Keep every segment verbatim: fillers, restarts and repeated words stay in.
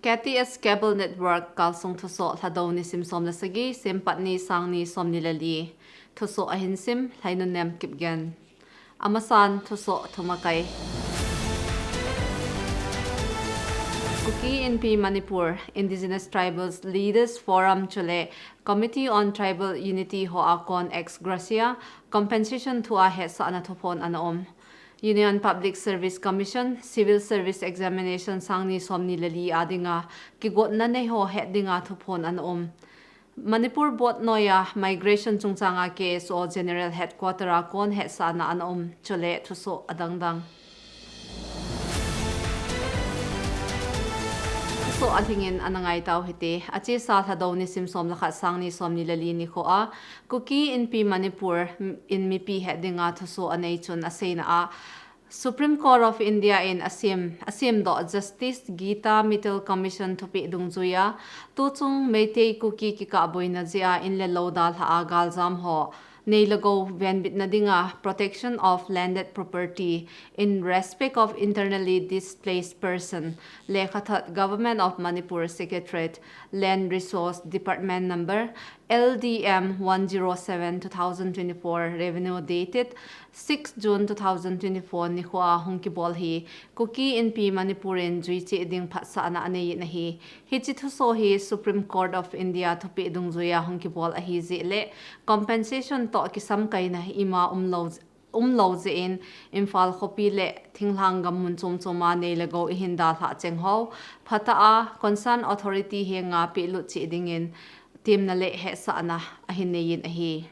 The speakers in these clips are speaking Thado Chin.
K T S Cable Network, Kalsong Thusoh, Lhadou nisim som le sagi, Sempat ni, sang ni som ni le li. Thusoh ahin sim, Lhainunnem Kipgen. Amasan thusoh thumakai. Kuki Inpi Manipur, Indigenous Tribals Leaders Forum chule Committee on Tribal Unity hoa kon ex gratia compensation thua hetsahna thuphon ana um. Union Public Service Commission, Civil Service Examination sang ni som ni le li a dinga kigotna nei ho het dinga thuphon ana um. Manipur Board noiya Migration chungchanga K S O General Headquarter a kon hetsahna ana um, chule thusoh adangdang. Thusoh alhingin ana ngaitau hite. Achesa Lhadou nisim som le khat, sang ni som ni le li nikhoa Kuki Inpi Manipur in mipi het dinga thusoh anei chun aseina a, Supreme Court of India in asem, asemdoh Justice Geeta Mittal Commission thupeh dungjuia, tuchung Meitei Kuki kikahboina jeh a in le lou dalha a galjam ho nei le gou venbitna dinga Protection of Landed Property in Respect of Internally Displaced Person lekhathot, Government of Manipur Secretariat, Land Resource Department number L D M one zero seven two thousand twenty-four, revenue dated six June two thousand twenty-four nikhoa hung kibol hi Kuki Inpi Manipur in juiche ding phatsahna anei in ahi. Hiche thusoh hi Supreme Court of India thupeh dungjuia hung kibol ahi jeh le compensation toh kisamkaina ima umlou, umlou jeh in Imphal khopi le thinglhang gam mun chom choma nei le gou ihin dalhah cheng ho phatah a concern authority henga pehlut cheh dingin temna le hetsahna ahin nei in ahi.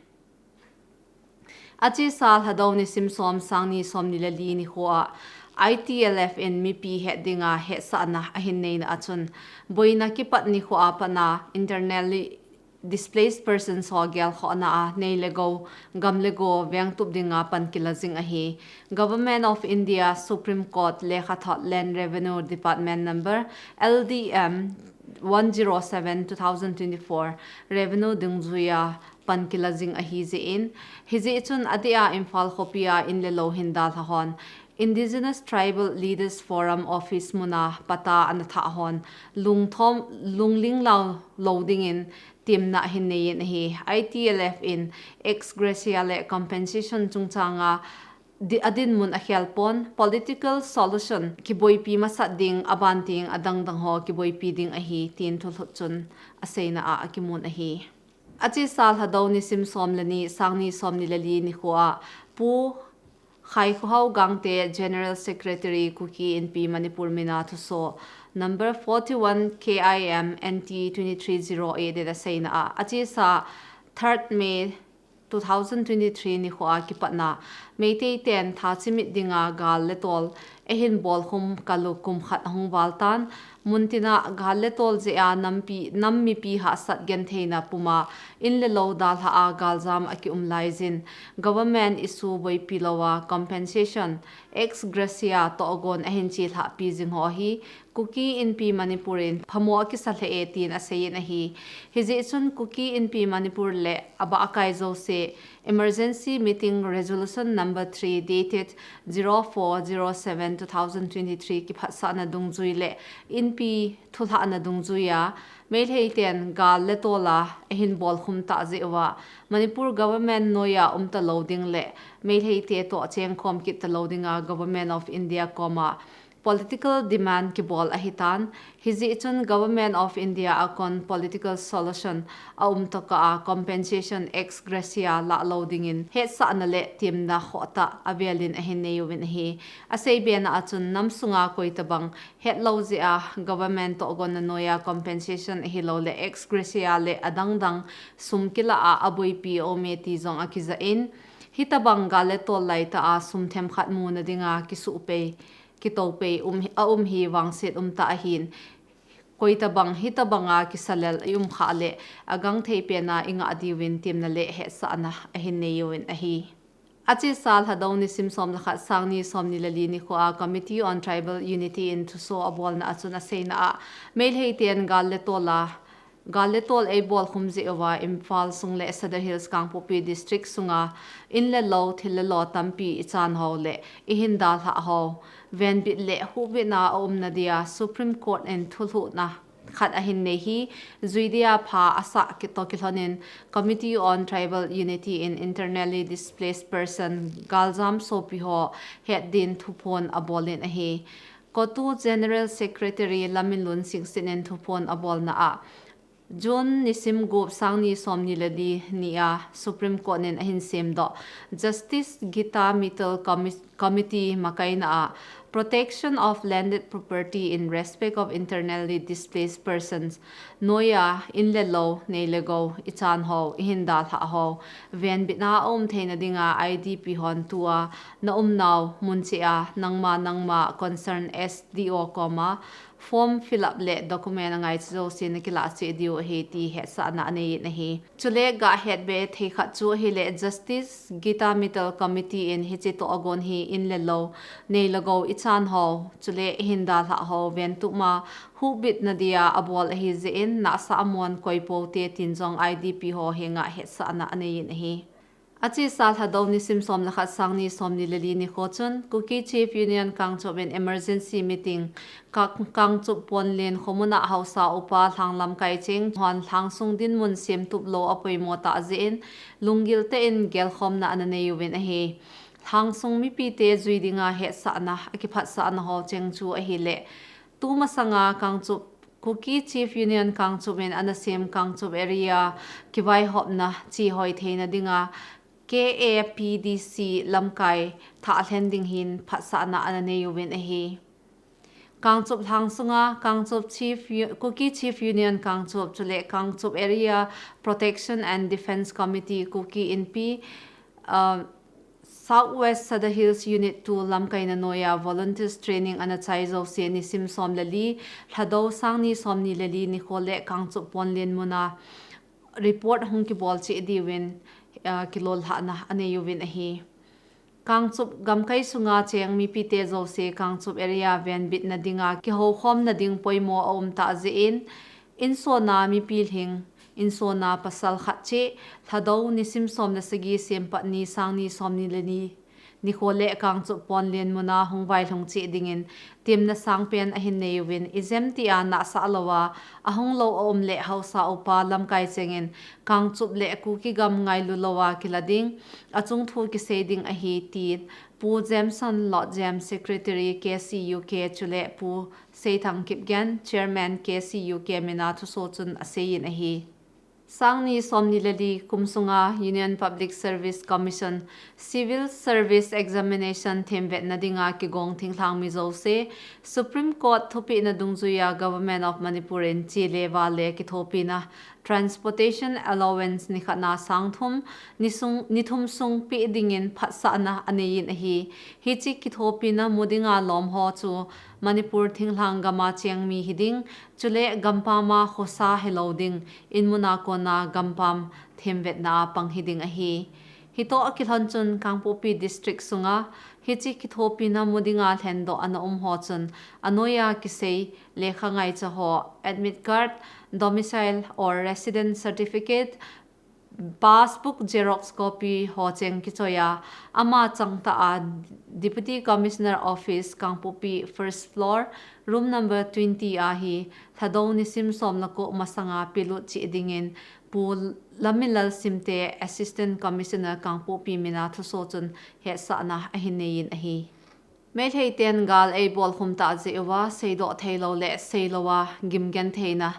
Achesa Lhadou nisim som, sang ni som ni le li nikhoa I T L F in mipi het dinga hetsahna ahin neina a chun, boina kipat nikhoa patna internally displaced persons ho gelkhohna a nei le gou, gam le go vengtup dinga pan kila jing ahi. Government of India Supreme Court lekhathot Land Revenue Department number L D M one zero seven two thousand twenty-four revenue dungjuia pan kila jing ahi jeh in, hijeh chun adeh a Imphal khopi a in le lou hin dalha hon Indigenous Tribal Leaders Forum office muna patta ana thah hon lungthom, lungling lou, lou dingin temna ahin nei in ahi. I T L F in ex gratia le compensation chungchanga di-, adinmun akhel pon, political solution kiboipi masat ding, aban teng adangdang ho kiboipi ding ahi, tin thulhut chun aseina a akimun ahi. Achesa Lhadou nisim som le ni, sang ni som ni le li nikhoa Pu Khaikhohao Gangte, General Secretary, Kuki Inpi Manipur mina thusoh number forty-one K I M N T twenty-three zero eight in aseina a, achesa third May two thousand twenty-three nikhoa kipatna Meitei ten tha chimit dinga gal le tol eihin bolkhum kalu kum khat ahung val tan, muntina gal le tol jeh a nampi, nam mipi hahsat gentheina puma in le lou dalha a galjam akium laijin, government issue boipi louva compensation ex gratia tohgon ahin chelhahpi jing ho hi Kuki Inpi Manipur in phamo akisa lheh e, tin asei in ahi. Hijeh chun Kuki Inpi Manipur le abah akai jouse Emergency Meeting Resolution number three dated zero four zero seven two thousand twenty-three kiphatsahna dungjui le Inpi thulhahna dungjuia, Meitei ten gal le tol a eihin bolkhum tah jeh uva Manipur government noiya um talou ding le Meitei te toh chengkhom kit talou dinga Government of India koma political demand kibol ahitan, hijeh chun Government of India a kon political solution aum tokah a compensation ex gratia lah lou dingin hetsahna le temna khohtah avelin ahin nei uvin ahi. Aseibena a chun nam sunga koitabang hetlou jeh a government tohgonna noiya compensation ahilou le ex gratia le adangdang sum kila a aboipi aume ti jong akija in, hitabang gal le tol laitah a sum themkhat muna dinga kisuhpei kitoupei um, aum hi vangset umtah ahin, koitabang hitabanga kisalel ium khah le agangthei pena ingah diuvin temna le hetsahna ahin nei uvin ahi. Achesa Lhadou nisim som le khat, sang ni som ni le li nikhoa Committee on Tribal Unity in thusoh abolna a chun aseina a, Meitei ten gal le tol a Gal le tol eibolkhum jeh uva Imphal sung le Sadar Hills Kangpokpi District sunga in le lou, thil le lo tampi ichan ho le ihin dalhah ho venbit le huhbitna aumna dia Supreme Court in thulhuhna khat ahin nei hi, jui dia pha asah kit toh kilhonin Committee on Tribal Unity in Internally Displaced Person galjam sopi ho het din thuphon abolin ahi. CoTU General Secretary Lamminlun Singsit in thuphon abolna a, June nisim gup, sangni somni le li ni a Supreme Court in ahin semdoh Justice Gita Mittal Commi-, Committee makaina a Protection of Landed Property in Respect of Internally Displaced Persons noiya in le lou, nei le gou ichan ho, ihin dalhah ho venbitna aum theina dinga IDP hon tua na umnau mun cheh a nangma nangma concern SDO koma form fill up le document angaicha jouse nakilah cheh diu ahi ti hetsahna aneiyin ahi. Chule gah hetbe thei khat chu ahile Justice Gita Mittal Committee in hiche toh agon hi in le lou, nei le gou ichan ho, chule ihin dalhah ho ventup ma huhbitna dia abol ahi jeh in nahsah amon koi pou te tin jong IDP ho henga hetsahna aneiyin ahi. Achesa Lhadou nisim som le khat, sangni somni le li nikho chun Kuki Chief Union Kangchup in emergency meeting Ka-, Kangchup Ponlen khomun a haosa upa lhang lamkai cheng hon lhangsung dinmun semtup lou apoimo tah jeh in lunggil tah in gelkhomna ana nei uvin ahi. Lhangsung mipite jui dinga hetsahna, akiphatsahna ho cheng chu ahile, tumasanga Kangchup, Kuki Chief Union Kangchup in ana sem Kangchup area kivaihopna chihoi theina dinga KAPDC lamkai thah lhen ding hin phatsahna ana nei uvin ahi. Kangchup lhangsunga Kangchup Chief U-, Kuki Chief Union Kangchup chule Kangchup Area Protection and Defence Committee Kuki Inpi, uh, South West Sadar Hills Unit two lamkaina noiya volunteers training ana chai jouse nisim som le li, Lhadou sangni somni le li nikho le Kangchup Ponlen muna report hung kibol cheh diuvin, ah, kilollhahna anei uvin ahi. Kangchup gamkai sunga cheng mipite jouse Kangchup area venbitna dinga kihoukhomna ding poimo aum tah jeh in, insona mipi lhing, insona pasal khat cheh, Lhadou nisim som le sagi sempat ni sangni somni le ni nikho le Kangchup Ponlen muna hung vailhung cheh dingin temna sangpen ahin nei uvin, ijemtia nahsah louva ahung lou aum le haosa upa lamkai chengin Kangchup le Kuki gam ngailu louva kila ding, achung thu kisei ding ahi tin Pu Jameson Lotjem, Secretary KCUK chule Pu Seithang Kipgen, Chairman KCUK mina thuso chun aseiyin ahi. Sangni somni le li kum sunga Union Public Service Commission Civil Service Examination themvetna dinga kigong thinglhang mi jouse Supreme Court thupehna dungjuiya Government of Manipur in che le vale kithopina Transportation Allowance nikhatna sang thum, ni sung, ni thum sung peh dingin phatsahna aneiyin ahi. Hiche kithopina mu dinga lom ho chu Manipur thinglhang gama cheng mi hiding, chule gampama khosa helou ding, inmuna kona gampam themvetna a pang hiding ahi. Hitoh akilhon chun Kangpokpi District sunga hiche kithopina mu dinga lhendoh ana um ho chun anoiya kisei lekha ngaicha ho, admit card, domicile or resident certificate, passbook xerox copy ho cheng kichoiya, ama changtah a Deputy Commissioner Office, Kangpokpi, first floor, room number twenty a hi Lhadou nisim som le ko masanga pelut cheh dingin Pu Lamminlal Simte, Assistant Commissioner Kangpokpi mina thuso chun hetsahna ahin neiyin ahi. Meitei ten gal eibolkhum tah jeh uva, seidoh theilou le seilouva gimgentheina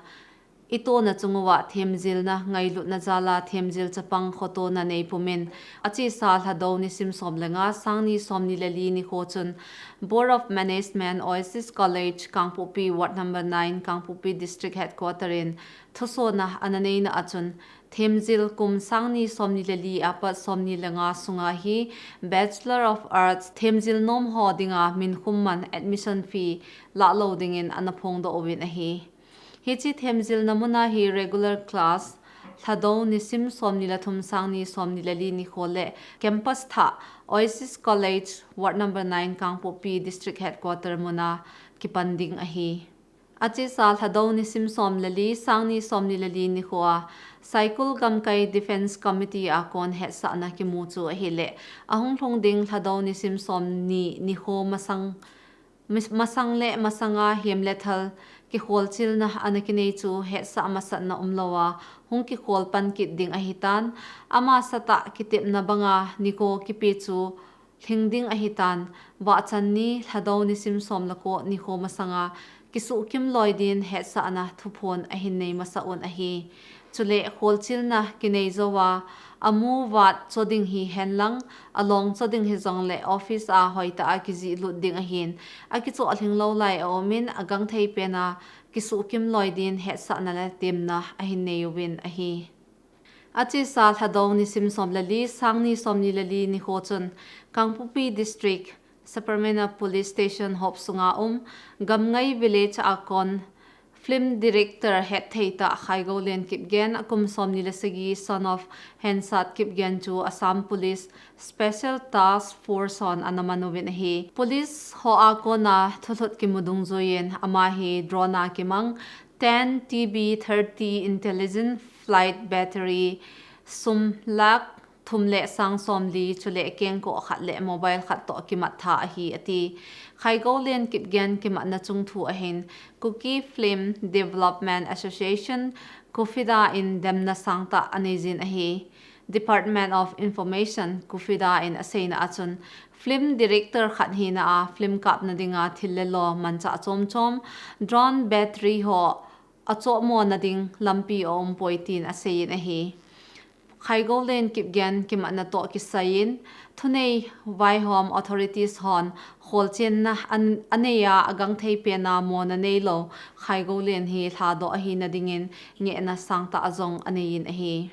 itona chung uva themjilna ngailutna jala themjil chapang khotona neipumin, achesa Lhadou nisim som le nga, sangni somni le li nikho chun Board of Management, Oasis College, Kangpokpi, Ward number nine, Kangpokpi District Headquarter in thusona ana neina achun, themjil kum sangni somni le li apat somni le nga sunga hi Bachelor of Arts themjil nom ho dinga minkhum man admission fee lahlou dingin ana phongdoh uvin ahi. Hiche themjilna muna hi regular class Lhadou nisim somni le thum, sangni somni le li nikho le campus thah Oasis College, Ward number nine, Kangpokpi District Headquarter muna kipan ding ahi. Achesa Lhadou nisim som le li, sang ni som ni le li nikho a Saikul Gamkai Defence Committee a kon hetsahna kimu chu ahileh, ahung lhung ding Lhadou nisim som ni nikho masang, mis-, masang le masanga hem le thal kikholchilna ana kinei chu hetsah masatna umlou a hung kikhol pan kit ding ahitan, amasatah kitepna banga nikho kipe chu lhing ding ahitan, vahchan ni Lhadou nisim som le ko nikho masanga kisuhkim loi din hetsahna thuphon ahin nei masa un ahi. Chule kholchilna kinei jouva, amu vat cho ding hihen lang, along cho ding hijongleh office a hoitah a kijihlut ding ahin, akichoh lhinglou lai aumin, agangthei pena kisuhkim loi din hetsahna le temna ahin nei uvin ahi. Achesa Lhadou nisim som le li, sang ni som ni le li nikho chun Kangpokpi District, Saparmeina Police Station hop sunga um Gamngai Village a kon film director hetthei tah Khaigoulen Kipgen, akum som ni le sagi, son of Hensat Kipgen chu Assam Police Special Task Force hon ana man uvin ahi. Police ho a kona thulhut kimu dungjuiyin ama hi drone a kimang ten T B thirty intelligent flight battery sum lakh thum le sang som li chule kengkoh khat le mobile khat toh kimat tha ahi ati. Khaigoulen Kipgen kimatna chungthu ahin Kuki Film Development Association, KUFIDA in demna sangtah aneijin ahi. Department of Information, KUFIDA in aseina a chun film director khat hina a film kapna dinga thil le lo manchah chomchom, drone battery ho achohmona ding lampi aumpoi tin aseiyin ahi. Khaigoulen Kipgen kimatna toh kisaiyin, thunei vaihom authorities hon kholchenna an-, anei a agangthei pena mona neilou Khaigoulen hi lhadoh ahina dingin ngehna sangtah jong aneiyin ahi.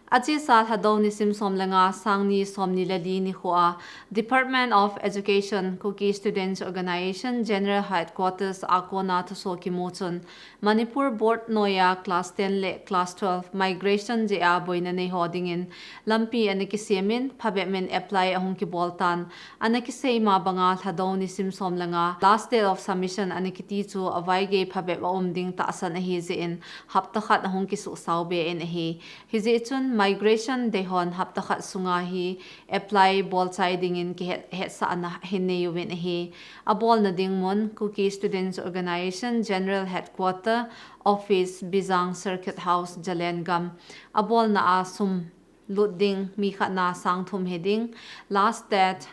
Achesa Lhadou nisim som le nga, sang ni som ni le li nikho a Department of Education, Kuki Students Organisation, General Headquarters a kona thuso kimu chun Manipur Board noiya class ten le class twelve migration jeh a boina nei ho dingin lampi ana kisemin, phabep in apply ahung kibol tan, ana kisei ma banga Lhadou nisim som le nga last date of submission ana kiti chu avaigei phabep aum ding tahsan ahi jeh in hapta khat ahung kisuhsao be in ahi. Hijeh chun migration dei hon hapta khat sunga hi apply bolchai dingin kihet-, hetsahna ahin nei uvin ahi. Abolna ding mun Kuki Students Organisation General Headquarter Office, Bijang Circuit House, Zalengam. Abolna a sum lut ding mi khat na sang thum hiding, last date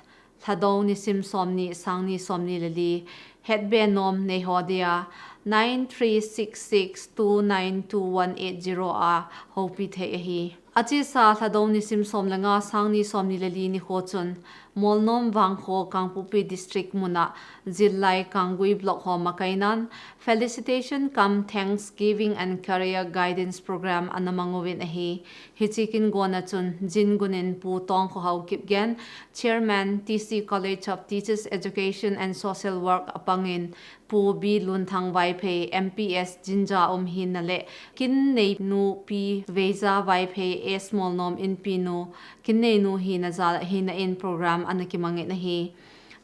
Lhadou nisim som ni, sang ni som ni le li, hetbe nom nei ho dia nine three six six two nine two one eight zero a houpi thei ahi. Achesa Lhadou nisim som le nga, sang ni som ni le li nikho chun Molnom Vangkho, Kangpokpi District muna Zillai Kanggui Block ho makainan Felicitation cum Thanksgiving and Career Guidance Program ana mang uvin ahi. Hiche kingona chun Jingun in Pu Tongkhohao Kipgen, Chairman, T C College of Teachers Education and Social Work apangin Pu B Lunthang Vaiphei, M P S Jinja um hina le Kinneinu Pi Veija Vaiphei, S Molnom Inpinu, Kinneinu hina jal, hina in program ana kimangin ahi.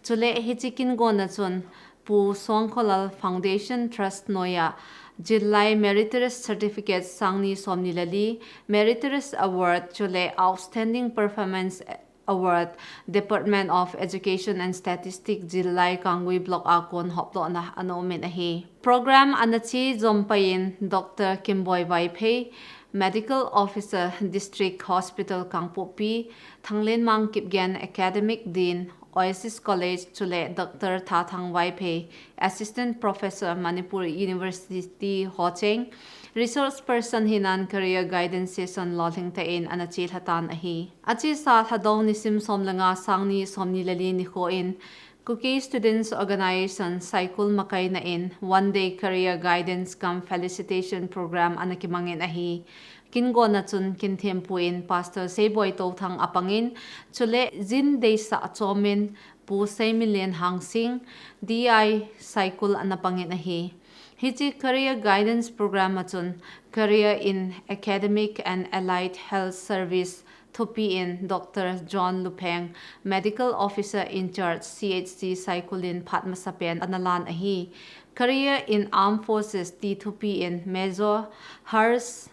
Chule hiche kingona chun Pu Songkholal Foundation Trust noiya Zillai Meritorious Certificate sang ni som ni le li, Meritorious Award chule Outstanding Performance Award, Department of Education and Statistics, Zillai Kanggui Block a kon hopdohna ana umin ahi. Program ana che jom pai in Doctor Kimboi Vaiphei, Medical Officer, District Hospital Kangpokpi, Thanglenmang Kipgen, Academic Dean, Oasis College, chule Doctor Thathang Vaiphei, Assistant Professor, Manipur University, Hocheng, Resource Person hinan Career Guidance Session lolhing tah in ana chelha tan ahi. Achesa Lhadou nisim som le nga, sang ni som ni le li nikho in Kuki Students Organisation Saikul makaina in One Day Career Guidance cum Felicitation Program ana kimangin ahi. Kingona chun kinthempu in Pastor Seiboi Touthang apangin, chule Jin Deisah chomin Pu Seimilen Hangsing, D I Saikul ana pangin ahi. Hiche Career Guidance Program a chun Career in Academic and Allied Health Service thupi in Doctor John Lupheng, Medical Officer in Charge, C H C Saikul in phat masapen ana lan ahi. Career in Armed Forces ti thupi in Major Harsh,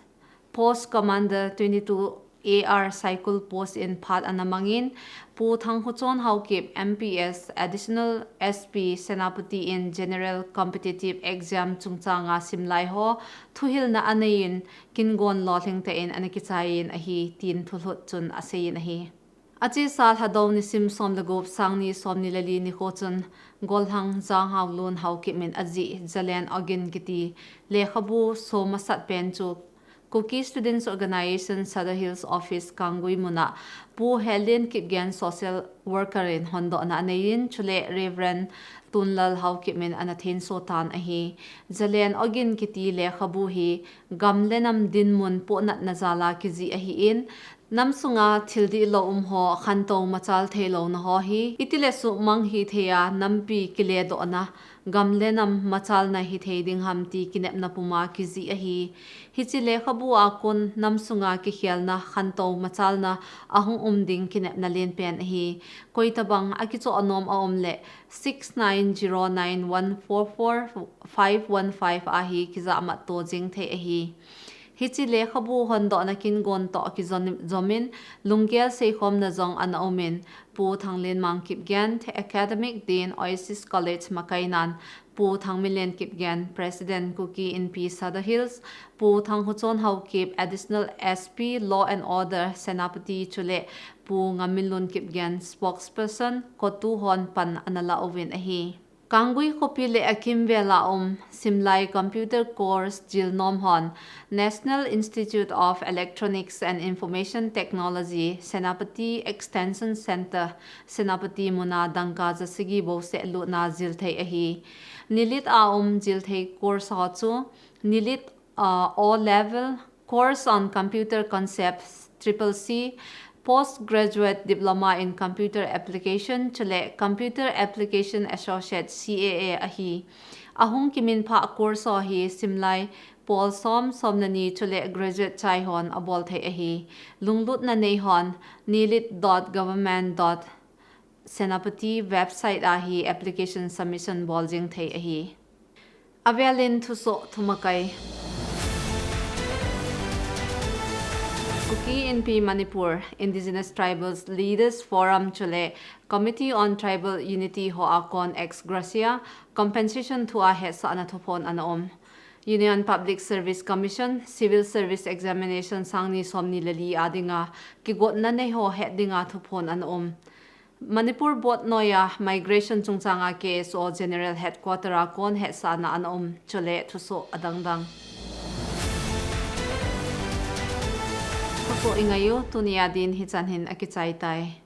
Post Commander twenty-two A R Saikul post in phat ana mangin, Pu Thanghuchon Haokip M P S, Additional S P Senapati in General Competitive Exam chungchanga simlai ho thuhilna anei in, kingon lolhing tah in ana kichai in ahi, tin thulhut chun asei in ahi. Achesa Lhadou nisim som le gup, sang ni som ni le li nikho chun, Golhang Janghaolun Haokip in ajih Zalen Ogin kiti lekhabu som masat pen chu Kuki Students Organisation Sadar Hills Office Kanggui muna Pu Helen Kipgen Social Worker in hondohna anei in, chule Reverend Tunlal Haokip in ana thenso tan ahi. Zalen Ogin kiti lekhabu hi gam le nam dinmun pohnatna jala kijih ahi in, nam sunga thil dihlou um ho khantou machal theilouna ho hi, itile suhmang hithei a nampi kiledohna, gam le nam machalna hithei ding ham ti kinepna puma kijih ahi. Hiche lekhabu a kon nam sunga kikhelna, khantou machalna ahung um ding kinepna lenpen ahi. Koitabang akichoh nom aum le six nine zero nine one four four five one five a hi kijahmat to jing thei ahi. Hiche lekhabu hondohna kingon toh kijom in, lunggel seikhomna jong ana um in, Pu Thanglenmang Kipgen, The Academic Dean, Oasis College, Makainan, Pu Thangminlen Kipgen, President, Kuki Inpi Sadar Hills, Pu Thanghuchon Haokip, Additional S P Law and Order, Senapati, chule Pu Ngamminlun Kipgen, Spokesperson, COTU hon pan ana la uvin ahi. Kanggui khopi le akimvel a um simlai computer course jilnom hon National Institute of Electronics and Information Technology, Senapati Extension Centre, Senapati muna dangka jasagi bouseh lutna jil thei ahi. Nilit a um jil thei course ho chu, Nilit, uh, O Level, Course on Computer Concepts, triple C, Postgraduate Diploma in Computer Application, chule Computer Application Associate, C A A, ahi. Ahung kiminphah course ho hi simlai pol som, som le ni, chule graduate chai hon abol thei ahi. Lunglutna nei hon nilit dot government dot Senapati website a hi application submission bol jing thei ahi. Avelin thusoh thumakai. Kuki Inpi Manipur, Indigenous Tribals Leaders Forum chule Committee on Tribal Unity ho a kon ex gratia compensation thua hetsahna thuphon ana um. Union Public Service Commission, Civil Service Examination sang ni som ni le li a dinga kigotna nei ho het dinga thuphon ana um. Manipur Board noiya Migration chungchanga K S O General Headquarter a kon hetsahna ana um, chule thusoh adangdang. Thusoh i ngai u, tunia din hichan hin akichai tai.